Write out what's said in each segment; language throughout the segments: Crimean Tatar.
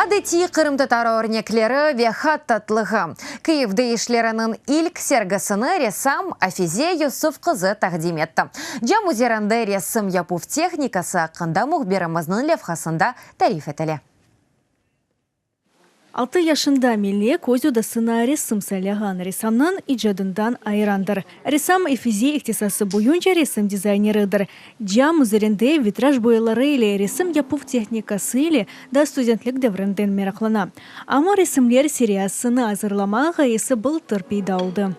Adetiy qırımtatar örnekleri ve hattatlığı. Kyivde işleriniñ ilk sergisini ressam Afize Yusuf qızı taqdim etti. Cam üzerinde resim yapuv tehnikası aqqında mühbirimizniñ levhasında tarif etile. Altı yaşında Melek öz odasına resim saylağan ressamnıñ icadından ayrandır. Ressam Efize ihtisası boyunca resim dizayneridir. Cam üzerinde vitraj boyaları ile resim yapuv tehnikası ile daa studentlik devrinden meraqlana. Amma resimler seriyasını azırlamaq ğayesi bıltır peyda oldı.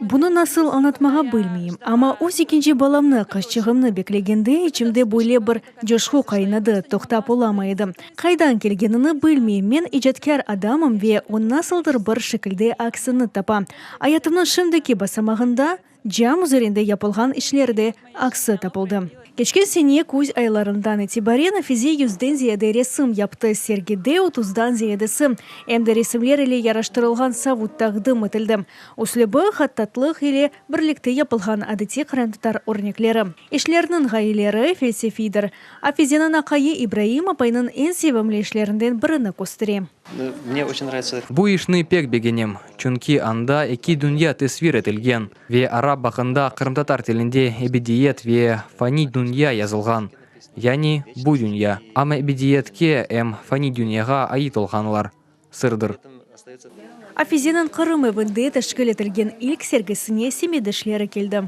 Bunı nasıl añlatmağa bilmeyim, amma öz ekinci balamnı, qızçığımnı beklegende içimde böyle bir coşqu qaynadı, toqtap olamay edim. Qaydan kelgenini bilmeyim, men icatkâr adamım ve o nasıldır bir şekilde aksini tapa. Ayatımnıñ şimdiki basamağında cam üzerinde yapılğan işlerde aksi tapıldı. Keçken sene küz aylarından itibaren Afize yüzden ziyade resim yaptı, sergide otuzdan ziyadesi, em de resimler ile yaraştırılğan savut taqdim etildi. Üslübi, hattatlıq ile birlikte yapılğan adetiy qırımtatar örnekleri. İşlerniñ ğayeleri felsefiydir. Afizeniñ aqayı İbraim apayınıñ eñ sevimli işlerinden birini köstere. Bu işni pek begenem, çünki anda eki dünya tesvir etilgen ve arap bağında qırımtatar tilinde ebediyet ve faniy dünya yazılğan, yani bu dünya, amma ebediyetke em faniy dünyağa ait olğanlar, sırdır. Afizeniñ Qırım evinde teşkil etilgen ilk sergisine semetdeşleri keldi.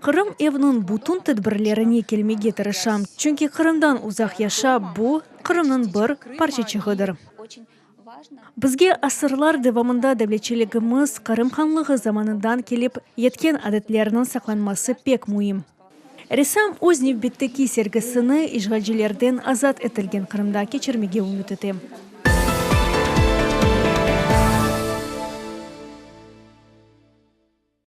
Qırım evniñ bütün tedbirlerine kelmege tırışam, çünki Qırımdan uzaq yaşap, bu, Qırımnıñ bir parçaçığıdır. Bizge asırlar devamında devletçiligimiz, Qırım hanlığı zamanından kelip yetken adetlerniñ saqlanması pek müim. Ressam öz nevbetteki sergisini işğalcilerden azat etilgen Qırımda keçirmege ümüt ete.